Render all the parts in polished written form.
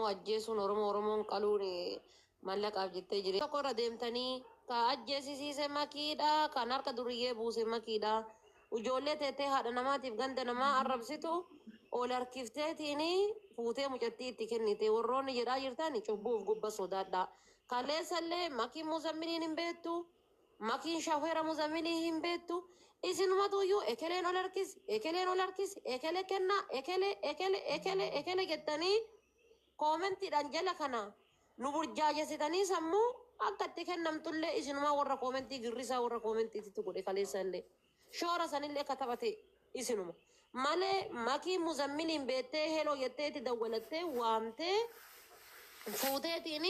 Oromoo ajjeesuun, Oromoo Oromoon qaluun mallaqaaf jettee jireenya tokko irra deemtanii ka ajjeesisiise Makiidha, kan harka duriyyee buuse Makiidha. Ijoollee teettee haadha namaatiif ganda namaa arrabsitu ol harkifteetiin fuutee mucattii itti kennite. Warroonni jedhaa jirtan cubbuuf gubba sodaadha. Kaleessallee Makiin Muzammiliin hin beektu. Makiin shafeera Muzammilii hin beektu. Isinumatuyyuu ekeleen ol harkisi, ekeleen ol harkisi, ekele kennaa, ekele, ekele, ekele, ekele jettanii koomentiidhaan jala kana nu burjaajesitanii sammuu akka itti kennamtullee isinumaa warra koomentii girrisaa warra koomentiititti godhe. Kaleessallee shoora sanillee akka taphate isinuma malee Makii Muzammiliin beettee heloo jetteetti dawwalattee waamtee fuuteetiin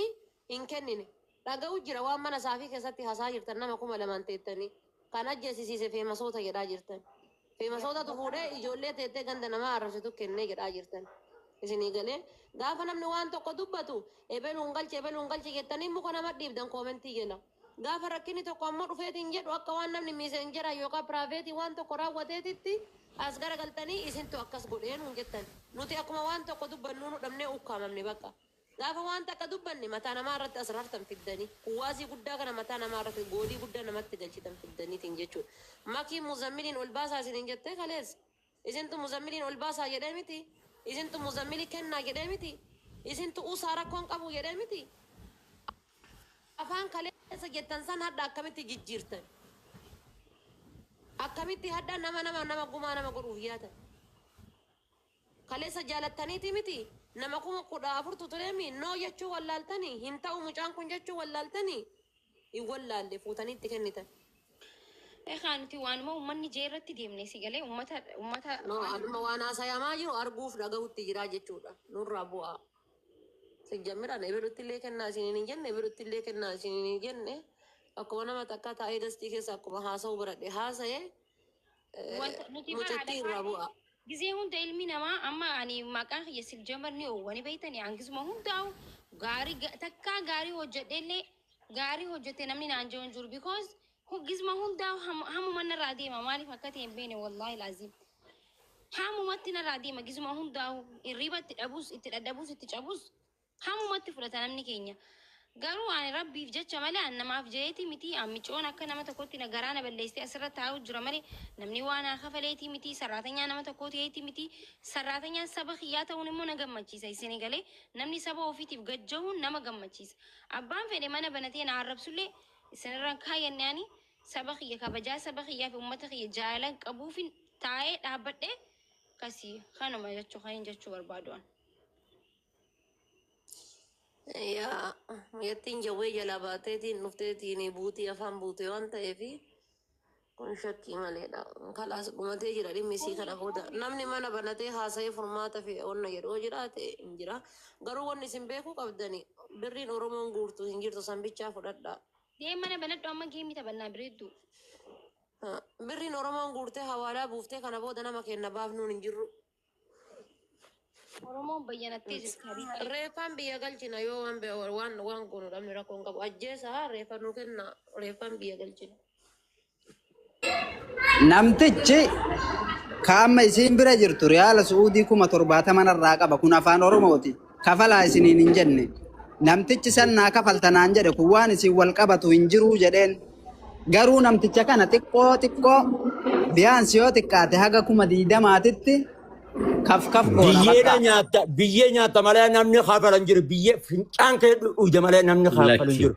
hin kennine. Dhaga'u jira waan mana saafii keessatti hasaa jirtan. Nama 2000 teettanii kan ajjeesisiise feemasoota jedhaa jirtan. Feemasootatu fuudhee ijoollee teettee ganda namaa arrabsitu kennee jedhaa jirtan. Isinii galee gaafa namni waan tokko dubbatu ebeluun galche, ebeluun galche jettanii muka nama dhiibdan koomentii jala. Gaafa rakkinni tokko ammoo dhufeetiin jedhu akka waan namni messenger yookaan private waan tokko raawwateetitti as garagaltanii isintu akkas godhee nuun jettan. Nuti akkuma waan tokko dubbannuu nu dhabnee ukkaamamne bakka. Gaafa waan takka dubbanne mataa namaa irratti as rartan fiddanii kuwaasii guddaa kana mataa namaa irratti goolii guddaa namatti galchitan fiddaniitiin jechuudha. Makiin Muzammiliin ol baasaa isiniin jettee kaleessa. Isintu Muzammiliin ol baasaa jedhee miti. Isintu Muzammili kennaa jedhee miti. Isintu usaa rakkoon qabu jedhee miti. Afaan kaleessa jettan san hadha akkamitti jijjiirtan? Akkamitti hadha nama nama nama gumaa nama godhuuf yaatan? Kaleessa jaalattaniiti miti. Nama 14,000tu tureemi noo jechuu wallaaltanii, hin ta'u mucaan kun jechuu wallaaltanii, hin wallaalle fuutanii itti kennitan. Egaa nuti waanuma uummanni jee irratti deemne, si galee, uummata No, waan aduma waan haasayamaa jiru arguuf dhagahutti jira jechuudha. Nurraa bu'aa. Sijjammiraan ebelutti illee kennaa isiniin hin jenne, ebelutti illee kennaa isiniin hin jenne. Akkuma nama takka taa'ee gastii keessa akkuma haasa'uu baradhe haasa'ee Wanta nuti bara mucattii irraa bu'aa. Gizee hunda ilmi namaa, amma ani maqaan kiyya siljamar ni oowwani beeytani, hangisuma hundaa'u gaarii takkaa gaarii hojjedhe illee gaarii hojjette namni naan jiru hin jiru, because gizuma hundaa'u hamuma narraa deema. Maaliif akka ta'e hin beekne, wallaahi laazim hamumatti narraa deema. Gizuma hundaa'u hirriba itti dhabus, itti dhadhabus, itti cabus hamumatti fudhata namni keenya. Garuu ani Rabbiif jecha malee an namaaf jeeti miti. An micoon akka nama tokkotti na garaa na balleessitee asirra taa'u jira malee namni waan haa kafaleeti miti. Sarraatanyaa nama tokkoo ta'eeti miti. Sarraatanyaan saba kiyyaa ta'uun immoo na gammachiisa. Isin galee, namni saba ofiitiif gajjahuun nama gammachiisa. Abbaan fedhe mana banatee na arrabsullee isinirraan kaayyanne. Ani saba kiyya kabajaa, saba kiyyaa fi uummata kiyya jaalan qabuufin taa'ee dhaabbadhee kasii kanuma jechuu kan hin jechuu barbaadu an. Yaa mucattiin jawwee jalaa baateetiin dhufteetiin buutii afaan buute waan ta'eef kun shakkii maleedha. Kalaas dhumatee jira dhimmi isii kana booda. Namni mana banatee haasa'ee furmaata fi onna jedhu jiraate hin jira. Garuu wanni isin beekuu qabdani, birriin Oromoon guurtu hin jirtu, sanbichaa fudhadhaa. Deem mana banadhu, amma geemii taphannaa bireeddu. Birriin Oromoon guurtee hawaalaa buuftee kana booda nama kenna baafnuun hin jirru. Oromoon bayyanattee jirti habiibti. Reeffaan biyya galchina yoo waan waan goonu dhabne, rakkoon qabu. Ajjeesaa, reeffa nuu kenna, reeffaan biyya galchina. Namtichi kaama isiin bira jirtu riyaala Su'uudii 70,000 irraa qaba. Kun afaan Oromooti. Kafalaa isiniin hin jenne. Namtichi san naa kafalta naan jedhe, kun waan isin wal qabatu hin jiruu jedheen. Garuu namticha kana xiqqoo xiqqoo biyaansi yoo xiqqaate haga 20,000tti kaf kaf goona Biyyeedha bakka. Nyaatta, biyyee nyaatta malee namni kafalan jiru. Biyyee fincaan kee dhuyda malee namni kafalu hin Lakki. jiru.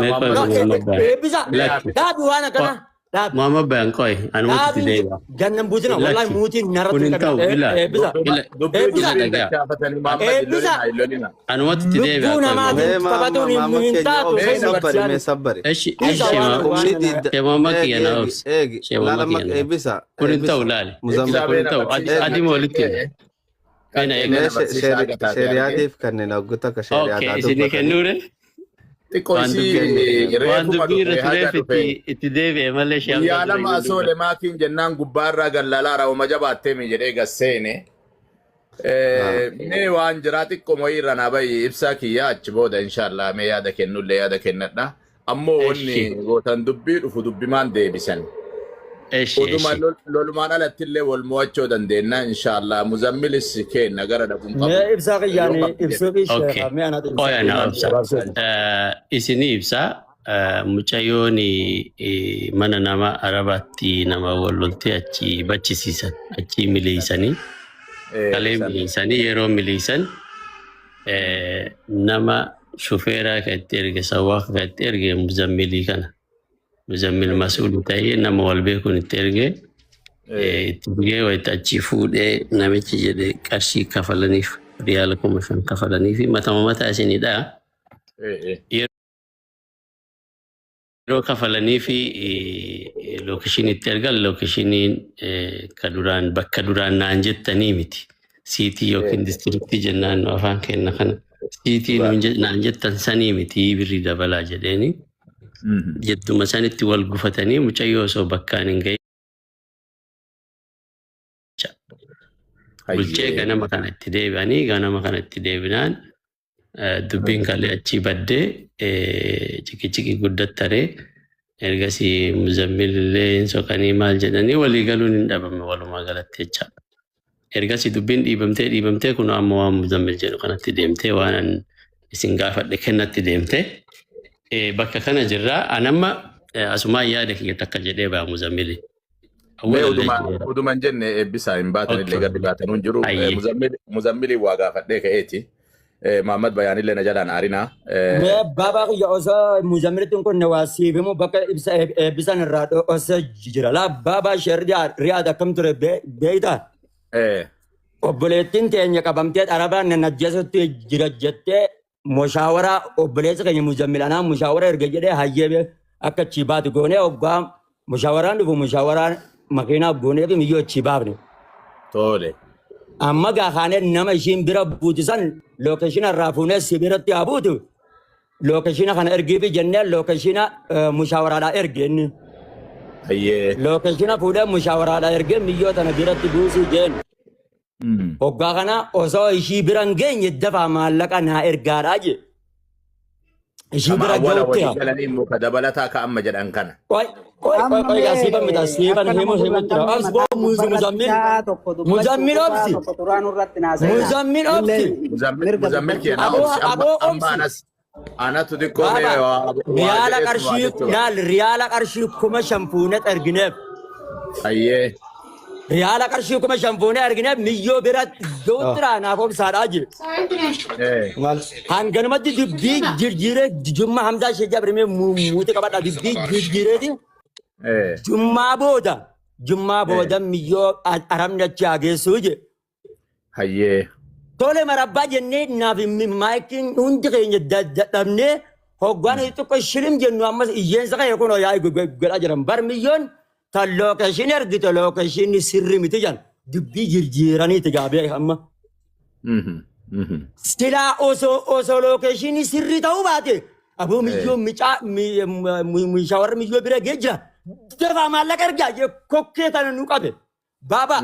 Mee qoy No, Muhammad Bayan. Eebbisa. Lakki. Dhaabi waan akkanaa. Dhaabi. Muhammad Bayan, qoy anumatti itti Dhaabi. deebi'a. Gannan buusina wallahi Lakki. muutiin narratti Kun hin hin ta'u qabina. ila Eebbisa. ila Dubbii Eebbisa. ila dubbiin dhagaa. dachaafatanii Muhammad hin Eebbisa. lolina, hin lolina. Anumatti itti deebi'a Lubbuu qoy namaatiin Muhammad. Mee taphatuun hin Maamma hin keenya taatu. obsi, Mee sabbari, mee Barsiisaan. sabbari. Eshi Dhiisa eshi waan waan Humni diidda. Sheemama Eegi kiyya na eegi obsi. eegi. Sheemama Laalama kiyya na obsi. eebbisa Kun hin ta'u eebbisa. laali. Muzammil. Ila Ibsaa kun hin beena ta'u. Adi barsiisaa adi na walitti hime. Mee na qal'ee eega. Mee na barsiisaa akka taate argee. sheeriyaatiif kanneen hoggu takka Okay, sheeriyaadhaa isinii dubbatanii. kennuure Xiqqoo waan isii dubbii waan reefuma dubbii irra dhufe haga tureef dhufe. itti itti deebi'e malee shee Guyyaa hamza dura 2 iyyuu asoo dubbadhe. lemaakiin jennaan gubbaarraa gallalaa raawuma jabaattee mi jedhee gasseene. Mee waan jiraa xiqqoo mo'ii irra naa bahi ibsaa kiyyaa, achi booda inshaallah mee yaada kennullee yaada kennadha. Ammoo wanni Eshi gootan dubbii dhufu dubbimaan deebisan. Eshi Oduma eshi. Lolumaan alatti illee wal mo'achuu dandeenya inshallah. Muzammilis kenna gara dhabuun qabu. Mee ibsaa Yoo kiyyaani qabdu ibsuu fi Okay. sheekha mee anatu ibsa Qoya na kiyyaani obsa. gabaabseeti. Isinii ibsa mucayyoon mana nama Arabaatti nama wal loltee achi bachisiisan achi miliisanii kalee San. miliisanii yeroo miliisan nama shufeeraa kan itti erge sawwaa kan itti erge muzammilii kana muzammil masuudi ta'ee nama wal beekuun itti erge itti bugee wayita achi fuudhee namichi jedhe qarshii kafalaniif riyaala 5,000 kafalanii fi matama mataa isinidha. Yeroo kafalanii fi location itti ergan locationiin ka duraan bakka duraan naan jettanii miti. City yookiin district jennaan nu afaan keenya kana. City naan jettan sanii miti birrii dabalaa jedheeni. Jettuma sanitti wal gufatanii mucayyoo osoo bakkaan hin gahin bulchee ganama kana itti deebi'anii ganama kana itti deebinaan dubbiin kalee achii baddee ciqiciqi guddattaree ergasii muzammil illee hin soqanii maal jedhanii walii galuun hin dhabame walumaa galatti jecha. Ergasii dubbiin dhiibamtee dhiibamtee kun amma waan muzammil jedhu kanatti deemtee waan an isin gaafadhe kennatti deemtee bakka kana jirraa anamma asumaan yaada kiyya takka jedhee baa muzammili. Mee Awwalallee oduma jedheera. oduma hin jenne eebbisaa hin baatan illee Okay. gadi baatanuu hin jiru. Ayyee. Muzammilii waa gaafadhee ka'eeti. Muhammad Bayaanillee na jalaan aarinaa. Mee baabaa kiyya osoo muzammilitti hin kunne waa siif himu bakka ibsa eebbisan irraa osoo jira. Laa baabaa ishee riyaad akkam ture beektaa? Obboleettiin teenya qabamtee arabaan na najjeesutti jira jettee mushaawara obboleessa keenya muzammil anaa mushaawara erga jedhee hayyee akka achii baatu goonee hoggaa mushaawaraan dhufu mushaawaraan makiinaa goonee fi miyyoo achii baafne. Tole. Amma gaafaanee nama ishiin bira buutu san location irraa fuunee si biratti haa buutu. Location kana ergiifi jennee location mushaawaraadhaa erge inni. Hayyee. Location fuudhee mushaawaraadhaa ergee miyyoo tana biratti buusuu jeen. Hoggaa kana osoo ishii bira hin geenye dafaa maallaqa naa ergaadhaa jee. Ishii Kama bira awwala ga'utti walii haa. galanii immoo ka dabalataa ka amma jedhan kana. Qoy qoy Amma qoy qoy siifan mita mee siifan akka nama himu gurra hin himutti jira. qabne Obsi mataa boo gubbarratti muzammil isaa tokko dubbachuu muzammil qofaa obsi tokko turaa nurratti naasa'ina. muzammil Nullee obsi. Muzammil mirga Muzammil dubbachuu kiyya naa Aboo obsi amma aboo amma obsi. anas anatu xiqqoo mee Baaba waa waa riyaala jedheetu waa qarshii jechuudha. laal riyaala qarshii 5,000 fuunee ergineef. Hayyee. Riyaala qarshii 5,000 fuunee ergineef miyyoo bira ga'utti naaf obsaadhaa jire. Hanganumatti dubbii jirjiiree jummaa Hamzaa ishee jabrimee muuxii qabadha dubbii jirjiireeti. Jummaa booda jummaa booda miyyoo arabni achi haa geessuu je. Hayyee. Tole marabbaa jennee naaf maayikiin hundi keenya dadhabnee hoggaan xixiqqoo shilim jennu ammas iyyeensa ka'e kun yaa'ii godhaa jiran. Bar miyyoon tan location ergite location sirri miti jan dubbii jirjiiraniiti gaabee amma. Silaa osoo location sirri ta'uu baate aboo miyyoo micaa shawarri miyyoo bira gee jira. Dafaa maallaqa ergaa jee kokkee tana nu qabe. Baaba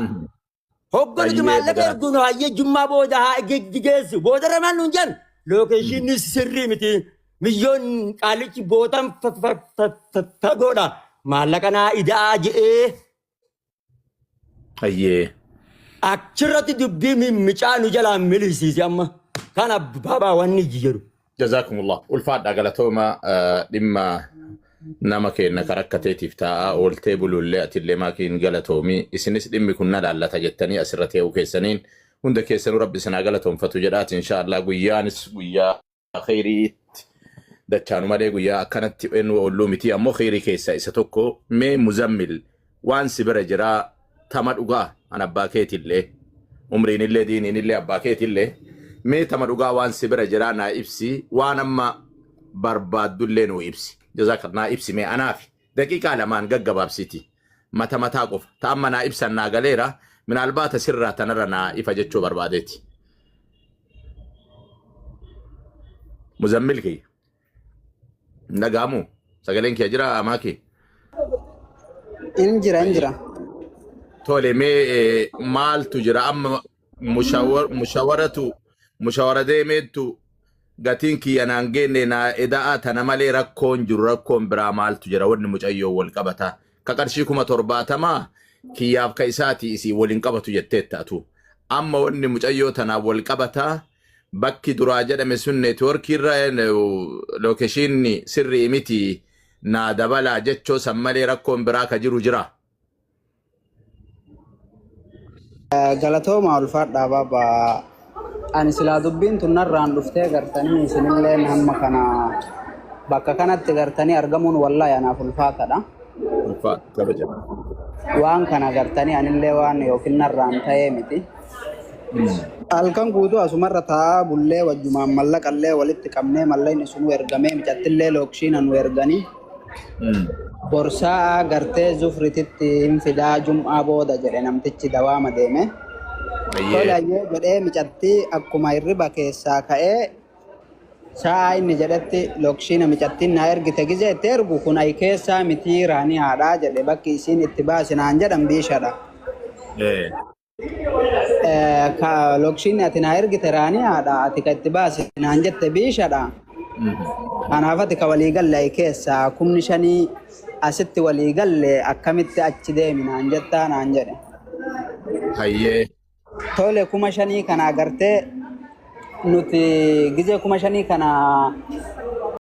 hogga nuti Hayyee maallaqa dhugaa. erginu hayyee jummaa booda haa geessu. Boodarra maal nuun jedhan location sirrii miti. Miyyoon qaalichi bootan fagoodha. Maallaqa naa ida'aa je'ee Hayyee. achirratti dubbii micaa nu jalaa milisiise amma. Kana baabaa wanni jedhu. Jazakumullah. Ulfaadha galatooma dhimma nama keenya ka rakkateetiif taa'aa ooltee buluullee atillee maakiin galatoomii isinis dhimmi kun na laallata jettanii asirra tee'uu keessaniin hunda keessanuu rabbi isinaa galatoomfatu jedhaati inshaallah guyyaanis guyyaa kheyriitti dachaanu malee guyyaa akkanatti eenyu oolluu miti ammoo kheyrii keessaa isa tokko mee muzammil waan si bira jiraa tama dhugaa an abbaa keetillee umriinillee diiniinillee abbaa keetillee mee tama dhugaa waan si bira jiraa naa ibsi waan amma barbaaddullee nuu ibsi jazaakal naa ibsi mee anaafi daqiiqaa lamaan gaggabaabsiti mata mataa qofa ta amma naa ibsan naa galeera minaalbaata sirraa tanarra naa ifa jechuu barbaadeeti muzammil kiyya dhaga'amu sagaleen kiyya jira amaa kee In jira in jira. Tole mee maaltu jira amma mushawaratu mushawara deemeettu gatiin kiyya naan geenne naa eda'aa tana malee rakkoon jiru rakkoon biraa maaltu jira wanni mucayyoo wal qabata Ka qarshii 70,000 kiyyaaf ka isaatii isii waliin qabatu jetteetta atu. Amma wanni mucayyoo tanaan wal qabataa bakki duraa jedhame sun neetwoorkii irra lookeshinni sirrii miti naa dabalaa jechoo san malee rakkoon biraa ka jiru jira. Galatooma, ulfaadhaa baaba. Ani silaa dubbiin tun narraan dhuftee gartanii isinillee hamma kana bakka kanatti gartanii argamuun wallaahi anaaf ulfaatadha. Ulfaadha kabajama. Waan kana gartanii anillee waan yookiin narraan ta'ee miti. Halkan guutuu asumarra taa'aa bullee wajjumaan mallaqallee walitti qabnee mallaqni sun ergamee micattillee lookshiina nu erganii borsaa gartee zufrititti hin fidaa jum'aa booda jedhe namtichi dawaama deeme. Tolayyee jedhee micattii akkuma hirriba keessaa ka'ee sa'a inni jedhetti lokshiina micattiin naa ergite gizee itti ergu kun ayi keessaa mitii raanii haadhaa jedhe, bakki isiin itti baasinaan jedhan biishadha. Ka lokshiinni ati naa ergite raanii haadha, ati ka itti baasinaan jette biishadha. Kanaaf ati ka walii galle ayi keessaa 5,000 asitti walii galle, akkamitti achi deemi naan jettaa naan jedhe. Tole, 5,000 kana agartee nuti gizee 5,000 kana